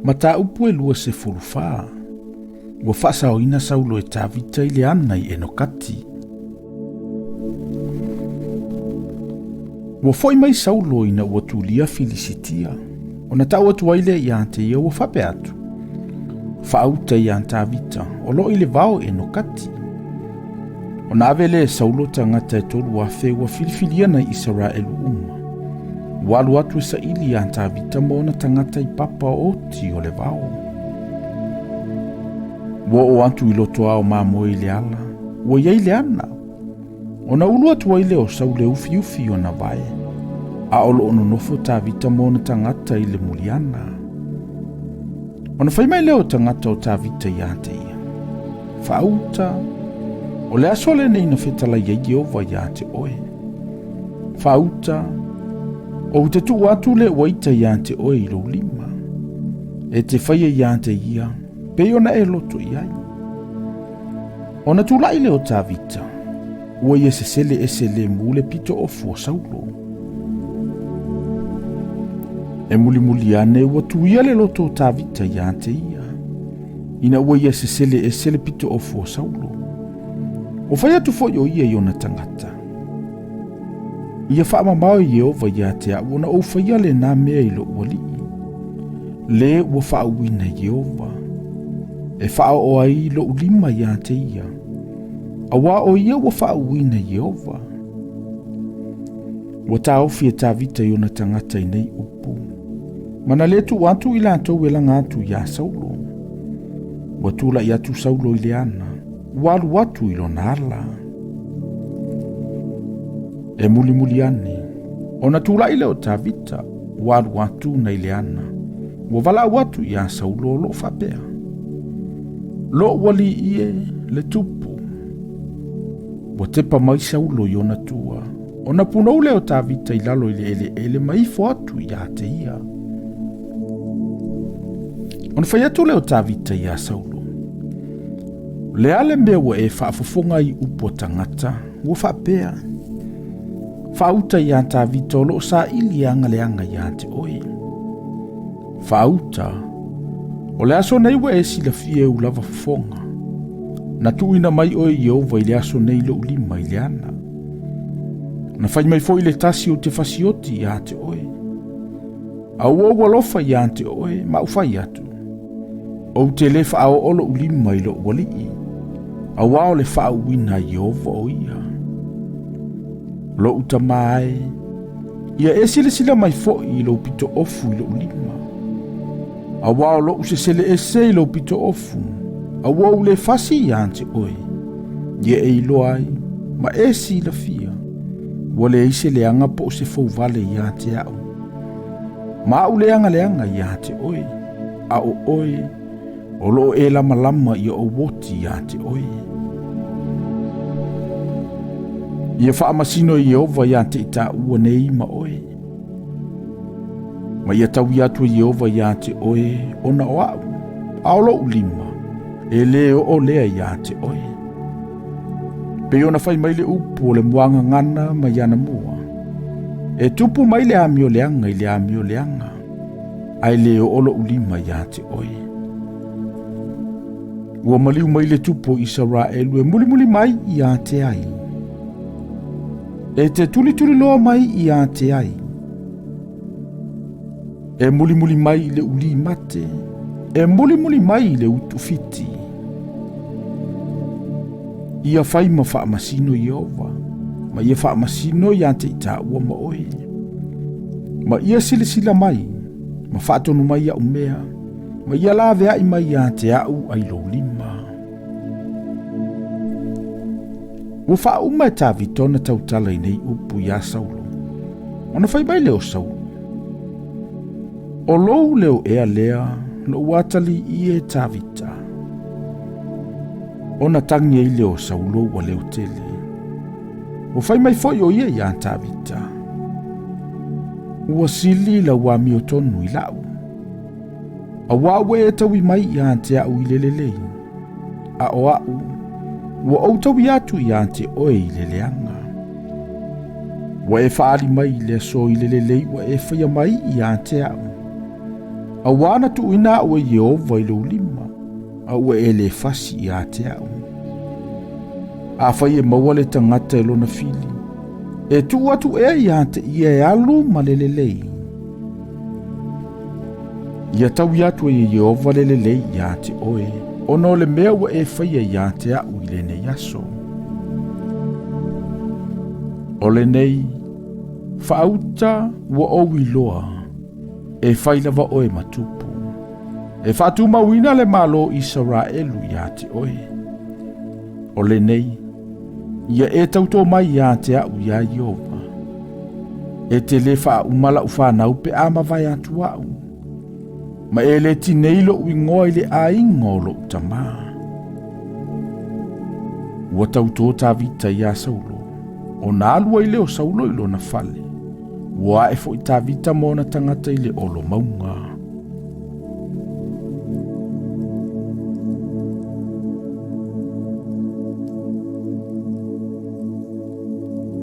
Mataupu e 24. Ua faasaoina Saulo e Tavita i le ana i Enokati. Ua foi mai Saulo ina ua tulia Filisitia, ona tau atu ai lea ia te ia ua faapea atu, Faauta ia Tavita, o loo i le vao i Enokati. Ona ave lea e Saulo tagata e 3,000 ua filifilia nai Isaraelu uma. Ua alu atu e saili iā Tavita ma ona tagata i papa oti o le vao. Ua oo atu i lotoa o mamoe i le ala, ua i ai le ana. Ona ulu atu ai lea o Saule ufiufi i ona vae, a o loo nonofo Tavita ma ona tagata i le muliana. Ona fai mai lea o tagata o Tavita iā te ia, Faauta, o le aso lenei na fetalai ai Ieova iā te oe. Faauta, ou te tuu atu le uaita iā te oe i lou lima. E te faia iā te ia, pei ona e loto i ai. Ona tulai lea o Tavita, ua ia sesele ese lemu le pito ofu o Saulo. E mulimuli ane ua tuia le loto o Tavita iā te ia, ina ua ia sesele ese le pito ofu o Saulo. Ua fai atu foi o ia i ona tagata. Ia faamamao e Ieova ia te a'u ona ou faia lenā mea i lo'u alii, lē ua faauuina e Ieova, e faaoo ai lo'u lima iā te ia, auā o ia ua faauuina e Ieova. Ua taofi e Tavita i ona tagata i nei upu, ma na lē tuu atu i latou e laga atu iā Saulo. Ua tula'i atu Saulo i le ana, ua alu atu i lona ala. E mulimuli ane, ona tulai lea o Tavita, ua alu atu nai le ana, ua valaau atu iā Saulo o loo faapea, Lo'u alii e, le tupu. Ua tepa mai Saulo i ona tua, ona punou lea o Tavita i lalo i le eleele ma ifo atu ia te ia. Ona fai atu lea o Tavita iā Saulo, O le a le mea ua e faafofoga ai i upu a tagata, ua faapea, Faauta iā Tavita o loo saili e agaleaga iā te oe. Faauta, o le aso nei ua e silafia e ou lava fofoga. Na tuuina mai oe Ieova i le aso nei lou lima i le ana. Na fai mai foi le tasi ou te fasioti iā te oe. A ua ou alofa iā te oe, ma ou fai atu. Ou te lē faaoo loʻu lima i loʻu alii, auā o le faauuina a Ieova o ia. Loʻu tamā e, ia e silasila mai foʻi i lou pito ofu i loʻu lima. Auā o loʻu sesele ese i lou pito ofu, a ua ou lē fasi iā te oe, ia e iloa ai, ma e silafia, ua leai se leaga po o se fouvale iā te aʻu. Ma aʻu leagaleaga iā te oe, a ʻo ʻoe, o loo e lamalama ia ou oti iā te oe. Ia faamasino e Ieova iā te i tāua nei ma oe. Ma ia taui atu e Ieova iā te oe ona o aʻu, a o loʻu lima, e lē oo lea iā te oe. Pei ona fai mai le upu o le muagagana mai anamua, E tupu mai le amioleaga i le amioleaga, ae lē oo loʻu lima iā te oe. Ua maliu mai le tupu o Isaraelu e mulimuli mai iā te ai. E te tulituliloa mai iā te ai. E mulimuli mai i le ulī mate, e mulimuli mai i le utu fiti. Ia fai ma faamasino Ieova, ma ia faamasino iā te i tāua ma oe. Ma ia silasila mai, ma faatonu mai aʻu mea, ma ia laveai mai iā te aʻu ai lou lima. Ua faauma e Tavita ona tautala i nei upu iā Saulo. Ona fai mai lea o Saulo, O lou leo ea lea, loʻu atalii e Tavita. Ona tagi ai lea o Saulo ua leo tele. Ua fai mai foi o ia iā Tavita, Ua sili lau amiotonu i laʻu. Auā ua e taui mai iā te aʻu i le lelei, a o aʻu, ua ou taui atu iā te oe i le leaga. Ua e faaali mai i le aso i le lelei ua e faia mai iā te aʻu. Auā na tuuina au e Ieova i lou lima, a ua e le fasi ia te au. Afai e maua le tagata i lona fili, e tuu atu ea ia te ia e alu ma le lelei. Ia taui atu e Ieova le lelei ia te oe, ona o le mea ua e faia ia te au i lenei aso. O lenei, faauta ua ou iloa, e fai lava oe ma tupu. E faatumauina le Malo o Isaraelu ia te oe. O lenei, ia e tautō mai ia te au iā Ieova. E te lē faauma lau fanau pe a mavae atu au, ma e le tinei loʻu igoa i le aiga o loʻu tamā. Ua tautō Tavita iā Saulo, ona alu ai lea o Saulo i lona fale. Ua ae foi Tavita ma ona tagata i le olo mauga.